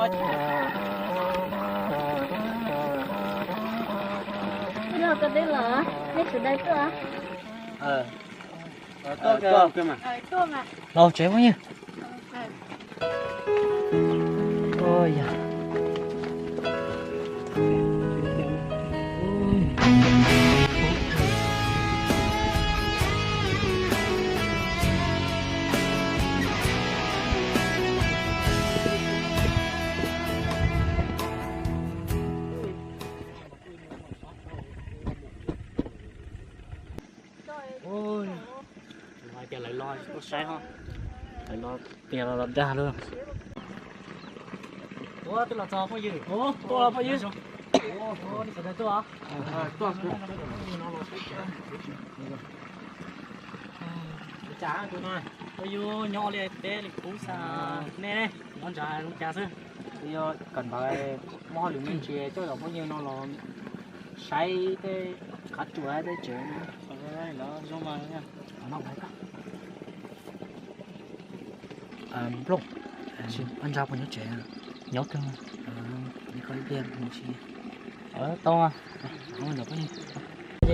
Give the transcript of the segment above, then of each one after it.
Yog koj twb los, nej sawv daws tuaj. Los tsev phooj ywg. Ua, cas lawv los tuaj saib ho. Lawv los tias los dag lawm. Ua, twb los txog phooj ywg. Tuaj los phooj ywg. Ua, nej sawv daws tuaj. Ua, cas tus no phooj ywg nyob li teb li kub xwb, nej nyob ntshav zoo cas xwb. Yog kawm ntawv muaj hauj lwm me ntsis coj cov phooj ywg no los saib tej qab tsuas tej tsev no. Lawv zoo mas. Nplooj, Paj Ntsa puas nyob tsev? Nyob twg? Tau.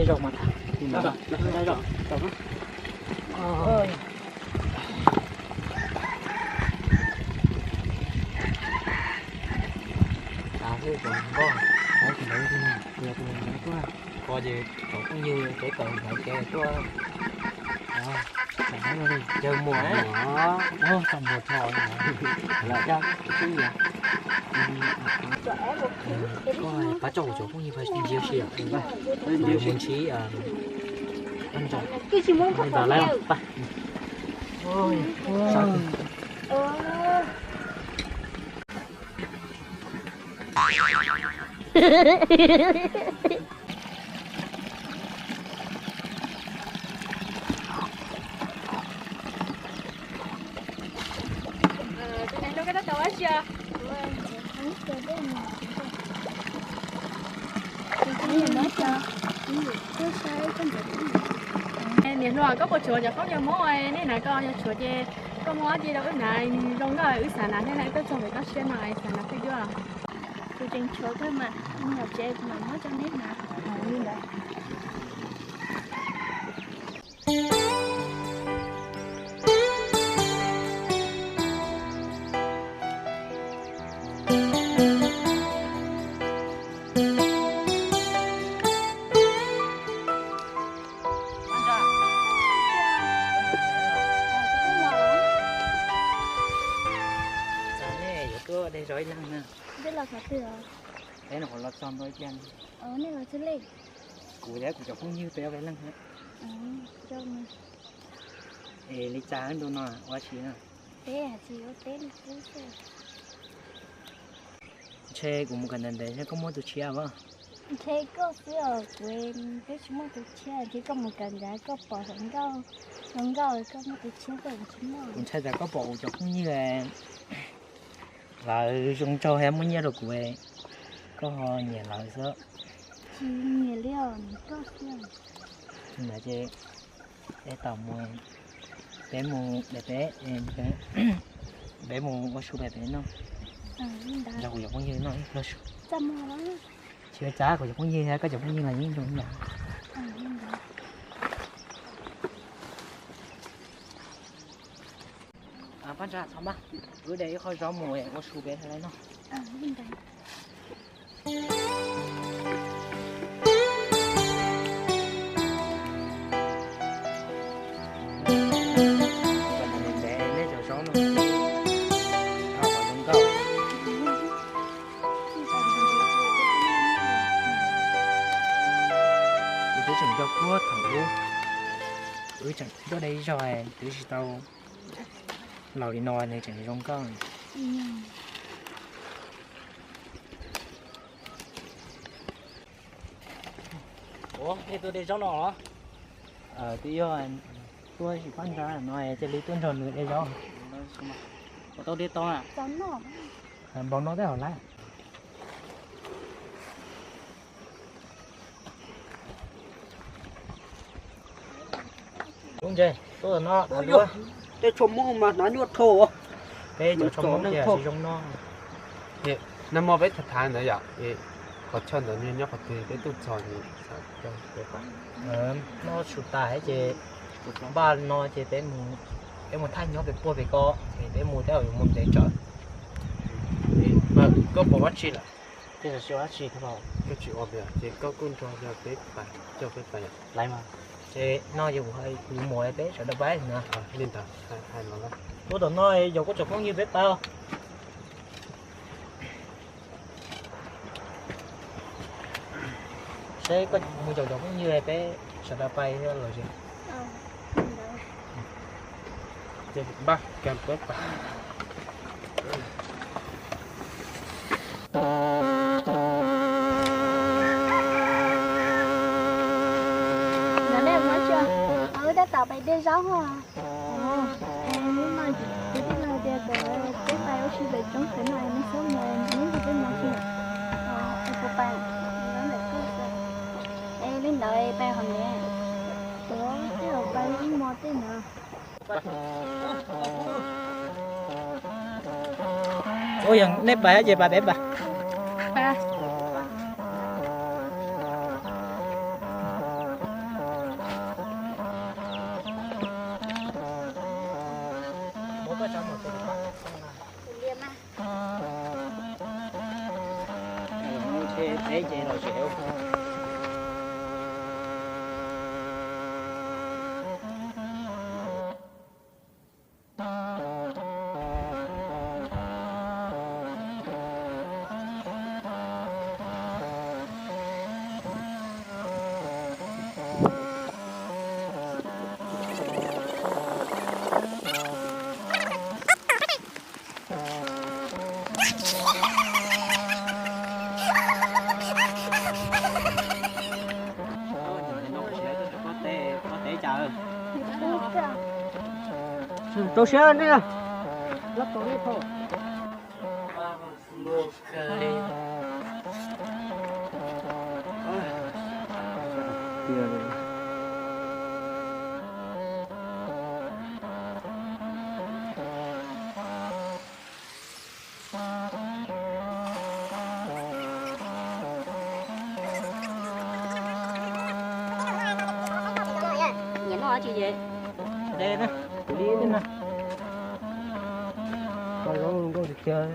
Zaum mas. Xav xwb, cov nkauj, xav xwb, tus ntawd, tus ntawd tuaj, ko ces cov phooj ywg kev kawm ntawv kev tuaj. Caw muam, txog muam tho, lam dab tub yas. Pab tso kuv cov phooj ywg pab ntsia si, mus ntsib Paj Ntsa. Ntawd lawm pab. Niam hluas, koj puas tshuav cov khaub ncaws Hmoob nej hnav, koj yog tshuav ces koj muab cia rau wb hnav, zoo nkauj, wb xav hnav thiab na, wb tuaj txog pem toj siab no xav hnav khaub ncaws. Kuv tseem tshuav kawg mas, mus tsev mam muab rau neb hnav. Txawm nej yuav tuaj de zog ib leeg na. Peb los qhov twg os? Peb los qhov los txog ntua ib pliag. Nej los twg li? Kuv thiab kuv cov phooj ywg peb ob peb leeg thiab. Es li cas ntu no ua si na? Peb hais tsis ua teb li qub xwb. Ntshe kuv mus kawm ntev ntev ntshe koj muaj tus tshiab os. Ntshe koj xwb os, kuv twb tsis muaj tus tshiab, ntshe koj mus kawm ntev koj pom hluas nkauj, hluas nkauj koj muaj tus tshiab, koj tsis muaj. Kuv ntshai tsam koj pom kuv cov phooj ywg lawv zoo nraug thiab muaj nyiaj rau kuv, koj ho nyiam lawv xwb. Tsis nyiam li os, nyiam koj xwb. Ntawd ces peb tau mus, peb mus pem peb, peb mus ua su pem peb noj. Nrog kuv cov phooj ywg noj ib pluag su. Tsis ua cas, kuv cov phooj ywg thiab koj cov phooj ywg los yeej zoo ib yam. Pab Ntsa, thov mas, wb de ib qho zaub mus ua su pem lawv noj. Wb twb tseem nco puag thaum ub, wb tseem tuaj de ib zaug twb tsis tau laus li no nws tseem zoo nkauj. Ua, nej tuaj de zaub no los? Twb yog tuaj sim Paj Ntsa no cia li tuaj nrog nws de zaub. Puas tau de tau na? Npaum no tej hauv lawm. Lub ntses tuaj no. Tej tshuaj Hmoob mas hnav nyuaj dhau. Peb cov tshuaj Hmoob tias zoo no. Ces nag hmo peb tham tham ntawd yom, es qhov chaw ntawd nyob qhov twg peb tuaj txog es xav coj peb pais. Noj su tas ces npaj no ces peb mus, peb mus thaij nyob pem puag pem ko, es peb mus tej zaum yuav mus ntev tsawv. Koj pom dab tsi lawm? Koj tsis ua dab tsi, koj tsis ua ces koj kuj nrog peb pais, coj peb pais. Laiv mas, ces no yog kuv hais kuv mus peb sawv daws pais na. Li ntawd hais no, tuaj tom no yog kuj tsoom phooj ywg peb pais os. Seb koj mus caum cov phooj ywg peb sawv daws pais lawm ces. Ces npaj kiag peb pais. Wb tab tom pais de zaub os. Lub no kuv tij laug tias kom peb pais ua si pem roob pem no es nws txhob mus, nws ib ntsis peb mus xwb. Es puas pais, es li ntawd pais qhov ntawd, tuav tej zaum pais ib hmo tej ntawd. Ua yog nej pais ces pais peb pais. Rau siab ne. Nyiam noj dab tsi ces de na, kuv li na. Koj zoo nkauj tiag tiag.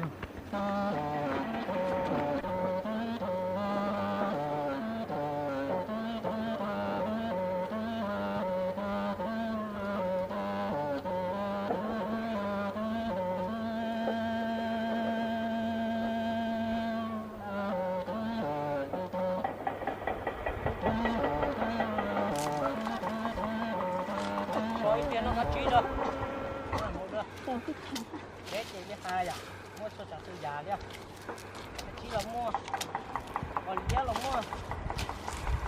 Ib pliag noj kab tsib rau. Peb ces li hais yom, muaj txhua tsav txhua yam li. Kab tsib los muaj, kos liab los muaj,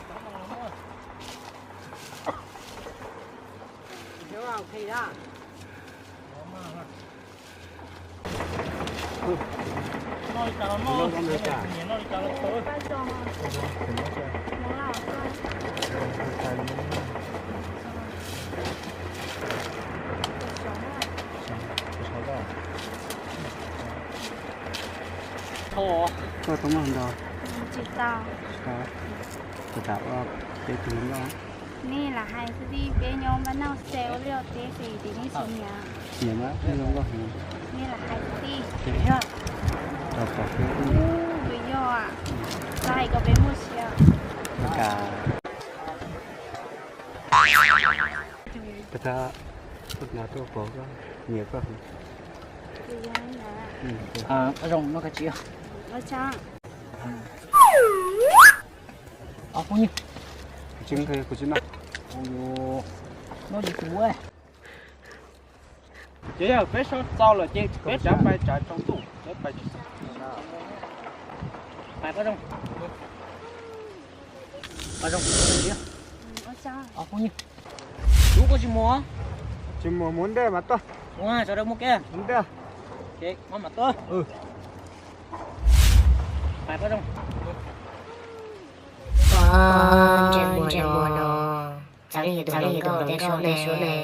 cov no los muaj. Noj li cas los noj, nyiam noj li cas los tau. Koj tau muaj ntau, tsis tas ua peb tug noj. Nej lam hais xwb tij, peb nyob npaj noj xwb ua liaj teb xwb ces nej tsis nyiam. Nyiam mas nej zoo nkauj heev. Nej lam hais xwb tij. Tau pom peb. Tus yog, txhob hais kom peb muaj siab. Koj, koj hnov tuaj pom koj, nyiam koj heev. Tus yog, koj zoo noj kab tsib. Ob phooj ywg. Kuv tsis, kuv tsis noj. Noj tsis tus. Ces yog peb sau txaus lawm ces peb rov pais tsav tsaus ntuj, peb pais tsis tau. Pais Paj Zoo. Paj Zoo. Ob phooj ywg. Lub koj tsis mus? Tsis mus, mus ntej mas tuaj. Mus, sawv daws mus kiag. Mus ntej. Ces mam tuaj. Pais Paj Zoo. Ntsej muag no, txawm li yus tus hluas nkauj tej suab ne,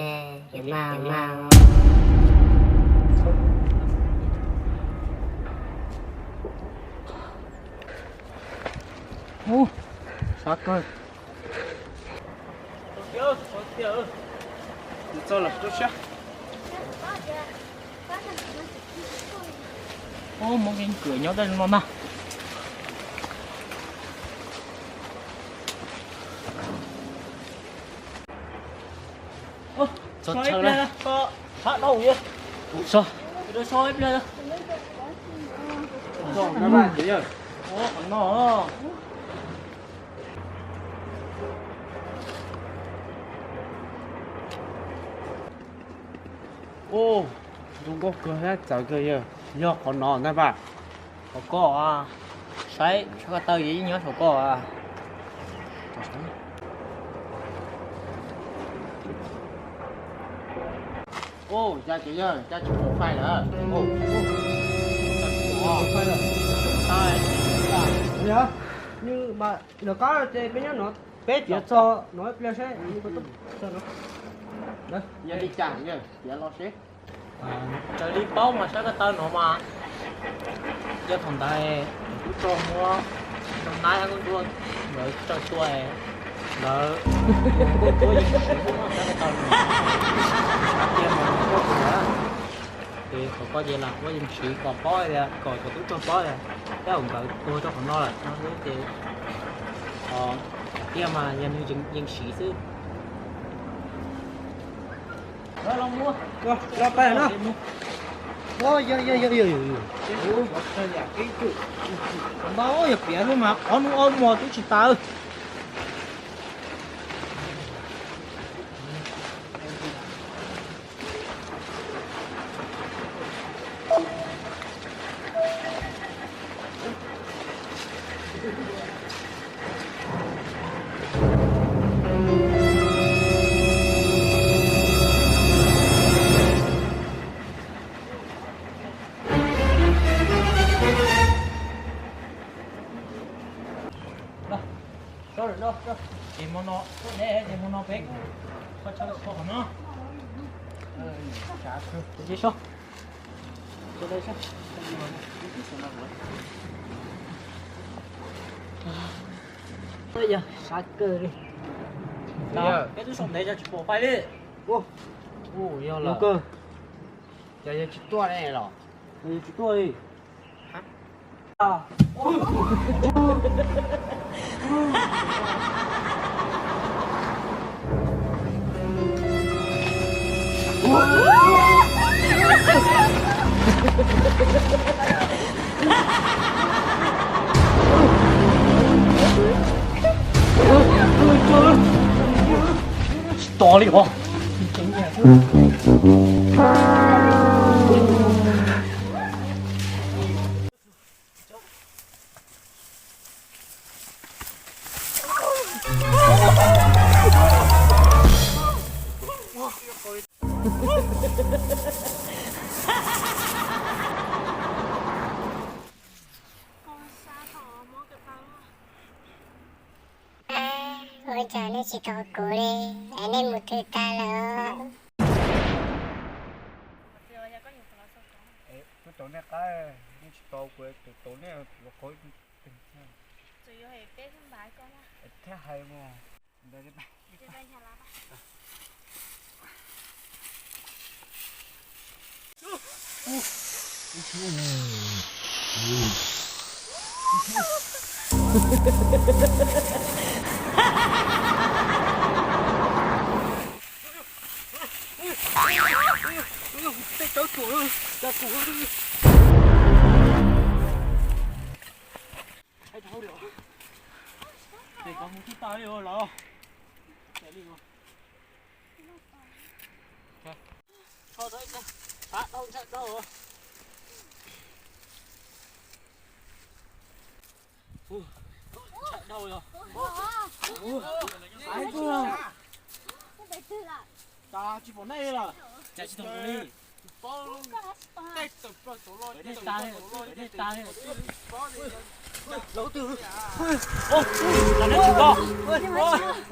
yus mas mas. Sab kawg. Txog lawm, rau siab. Ub, muab keeb kwm nyob tej no na. Txog chaw lawm. Sab dhau yog. Kuv so. Kuv so ib pliag. Ub, qhov no. Ub, zoo nkauj kawg thiab txawv kawg yawg. Yog qhov no ntag mas. Qhov ko, saib sab ko taw yeej nyob saum ko. Ub, cas cov yawg cas tsis pom fais lawm. Ub, fais lawm. Yog, nws mas lawv qab ces peb nyob no, peb tiav txog no ib pliag seb nws puas tau txog no. Yog li cas yawg tiav los seb. Raws li paub mas sab ko taw no mas yog thaum ntawd tub rog muab zoo naib nkauj ntsuab lawv raws tua, lawv nkauj ntsuab yeej siv xwb sab ko taw no. Xav tiag mas nkauj ntsuab lawm. Ces qhov ko ces lam ua yeej siv kom paub tias, kom cov tub rog paub tias tej zaum nkawd tuag rau qhov no lawm no xwb ces tiag mas yog nws yeej siv xwb. Los pais no. Yog, yog, yog, yog, yog. Npau yog piav xwb mas ob hnub ob hmo twb tsis tas. Ces hmo no, ces hmo no peb kuj kho chaw kho qhov no. Ces so. Yog sab kawg li. Peb twb saum ntev yog tsis pom fais li. Ua, yog lawm. Cas yog tsis tuaj ne los? Yog tsis tuaj li. Tsis tos li os. Ua cas nej tsis tos kuv li, es nej mus twg tag lawm? Twb tos nej qab, nej tsis tos kuv, tos nej los qhov twg thiab hais mus. Tej tsawb tuam, cas tuam. Ces koj mus tsis tau li lawm. Tshaj dhau, tshaj dhau. Tshaj dhau yog. Tsis pom nej li lawm. Cas tsis tau li.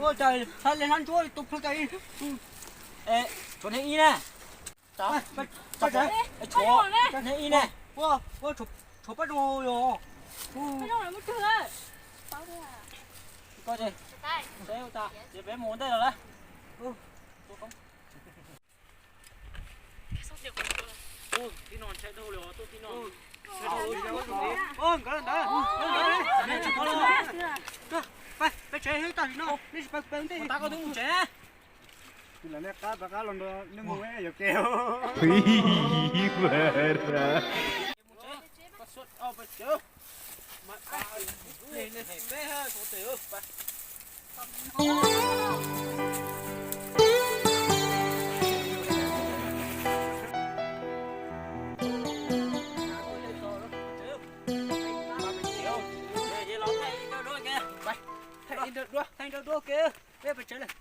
Ua cas txhab li hnab ntsuab tus plhu cas li. Tshuav hnab ib ne. Tshuav hnab ib ne. Ua, ua tshuav pab zoo yog. Pab zoo lawm muab tswg lawm. Koj ces, seb ua cas ces peb mus ua ntej lawm lauj. Tib no ntshai dhau li os, tuaj tib no. Nkawd ntawd, nkawd ntawd. Peb tsev ib tag li no, nej tsis pab peb ntej. Tab koj twb mus tsev. Lawv nej qab pab qab los nrog nej mus yuav kev. Thaij ib nrab duab, thaij ib nrab duab kiag, peb pais tsev lawm.